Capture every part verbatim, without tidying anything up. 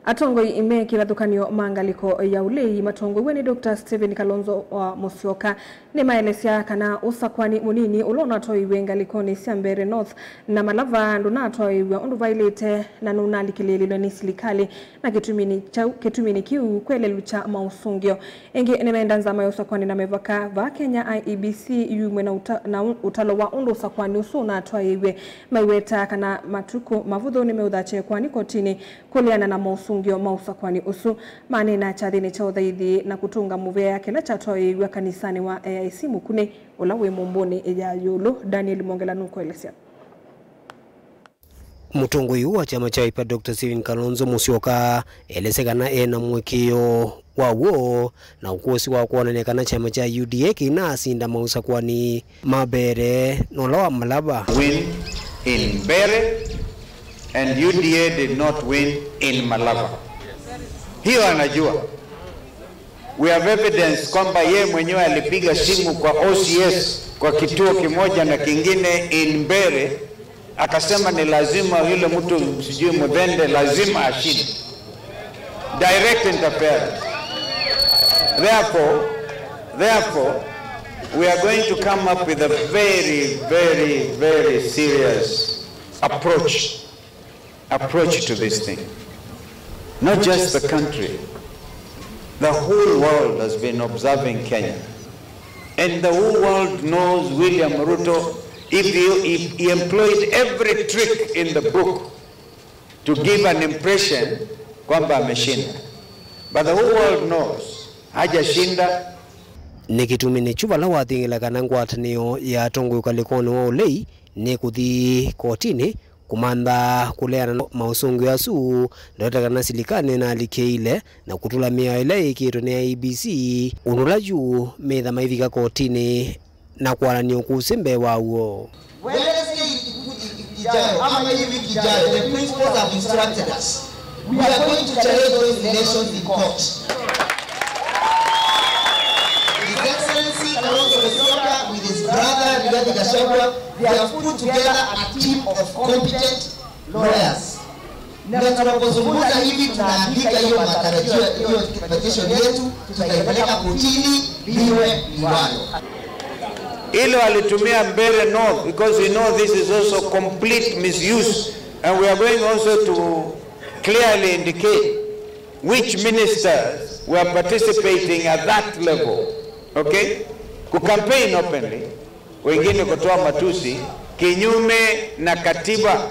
Atongoi me kĩvathũkany'o ma ngalĩko ya ũlei matongoew'e nĩ Doctor Stephen Kalonzo wa Musyoka nĩmaelesya kana ũsakũani mũnini ũla ũnatwaĩiwe ngalĩkonĩ sya Mbeere North na Malava ndũnatwaĩĩw'a ũndũ vaĩlĩte na nũnalikĩlĩĩlilwe nĩ silikalĩ, na kĩtuminĩ kyaũ, kĩtuminĩ kĩu kwelelukya maũsũngĩo. Ĩngĩ nĩmenda nzama ya ũsakũani na mĩvaka vaa Kenya, I E B C, yumw'e na ũta-, na ũ-, ũtalo wa ũndũ ũsakũani ũsu ũnatwaĩĩw'e. Maiweta kana matukũ mavũthũ nĩmeũthatya ĩkoani kotinĩ kũleana na maũsũngĩo ma ũsakũani ũsu. Maneena kyathĩnĩ kya ũthaithi na kũtũnga mũvea kĩla kyatwaĩĩw'a kanisanĩ wa A I C Mũkunĩ, ũla wĩ Mũmbũnĩ ya Ĩũlũ. Daniel Mwongela nũkũelesya. Mũtongoi ũũ wa kyama kya Wiper, Doctor Stephen Kalonzo Musyoka, elesye kana e na mũĩkĩĩo wa w'o na ũkũsĩ wa kwonany'a kana kyama kya U D A kĩinaasinda maũsakũani ma Mbeere na ũla wa Malava. Win in Mbeere and U D A did not win in Malava. Hiyo anajua. We have evidence kwamba yeye mwenyewe alipiga simu kwa O C S kwa kituo kimoja na kingine in Mbeere, akasema ni lazima yule mtu sijui Muthende lazima ashinde. Direct interference. Therefore, therefore, we are going to come up with a very, very, very serious approach approach to this thing. Not just the country, the whole world has been observing Kenya. And the whole world knows William Ruto. If he, he, he employed every trick in the book to give an impression kwamba ameshinda. But the whole world knows hajashinda. Nĩ kĩtuminĩ kyu vala wathingĩla kana ngwatanĩo ya atongoi ũkalĩkonĩ wa ũlei nĩ kũthi kotinĩ kũmantha kũleana na maũsũngĩo asu, ndaweta kana silikalĩ nĩnalikĩile na kũtũla mĩao ĩla yĩkĩĩtwe nĩ I E B C, ũndũ ũla yu metha maivika kotinĩ na kũalanĩa ũkũsĩ mbee wa w'o. Wednesday ijayo, ama hii wiki ijayo, the principals have instructed us. We are going to challenge those elections in court. His Excellency Kalonzo Musyoka with his brother Rigathi Gachagua, they have put together a team of competent lawyers. Na tunapozungumza hivi, tunaandika hiyo matarajio, hiyo petition yetu, tutaipeleka kotini, liwe liwalo. Ile walitumia Mbeere North, because we know this is also complete misuse, and we are going also to clearly indicate which ministers were participating at that level, okay? Ku campaign openly, wengine kutoa matusi kinyume na katiba.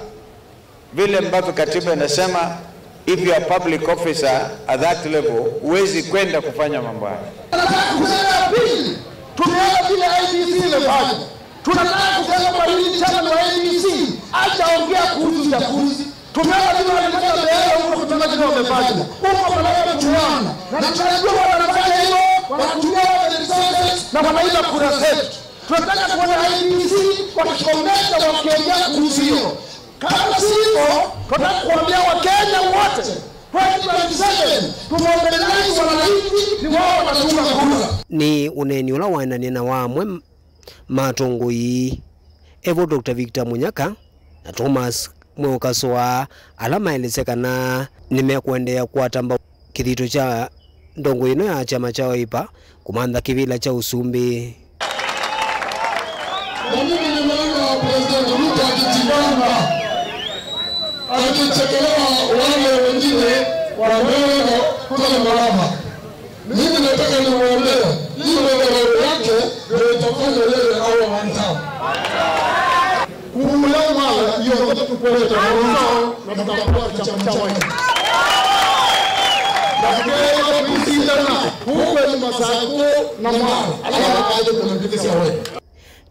Vile ambavyo katiba inasema, if you are a public officer at that level, huwezi kwenda kufanya mambo haya. Tunataka kusema pili, tumeona vile I E B C imefanya. Tunataka kusema kwa nini chairman wa I E B C hajaongea kuhusu uchaguzi. Tumeona vile walifanya mbele huko, tumeona vile wamefanya. Huko wanataka kutuana. Na tunajua wanafanya hivyo, wanatumia the resources na wanaiba kura zetu. Tunataka kuona I E B C wakiongeza, wakiongea kuhusu hiyo. Kama sivyo, tunataka kuambia Wakenya wote, twenty twenty-seven, tumobilize wananchi, ni wao wanatunga kura. Nĩ ũneeni ũla waendanie na wa amwe ma atongoi, evo Doctor Victor Munyaka na Thomas Mweũ Kasũa, ala maelesya kana nĩmekũendeea kũatamba kĩthito kya ndongo ĩno ya kyama kya Wiper kũmantha kĩvĩla kya ũsumbĩ. Na mimi nimeona President Ruto akijibamba, akichekelea wale wengine wa Mbeere na kule Malava. Mimi nataka nimwambie, hii madharau yake ndio itafanya yeye awe one term. Kuuya Mwala, hiyo ndio tukuleta mwanzo na mtakuwa chama cha Wiper. Na tukiweza kushindana huko ni Masaku na Mwala, alafu kaje kumpitisha wewe.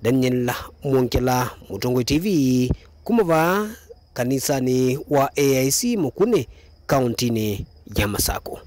Daniel Mwongela, Mũtongoi T V, kuma vaa kanisanĩ wa A I C Mũkunĩ, kauntinĩ ya Masaku.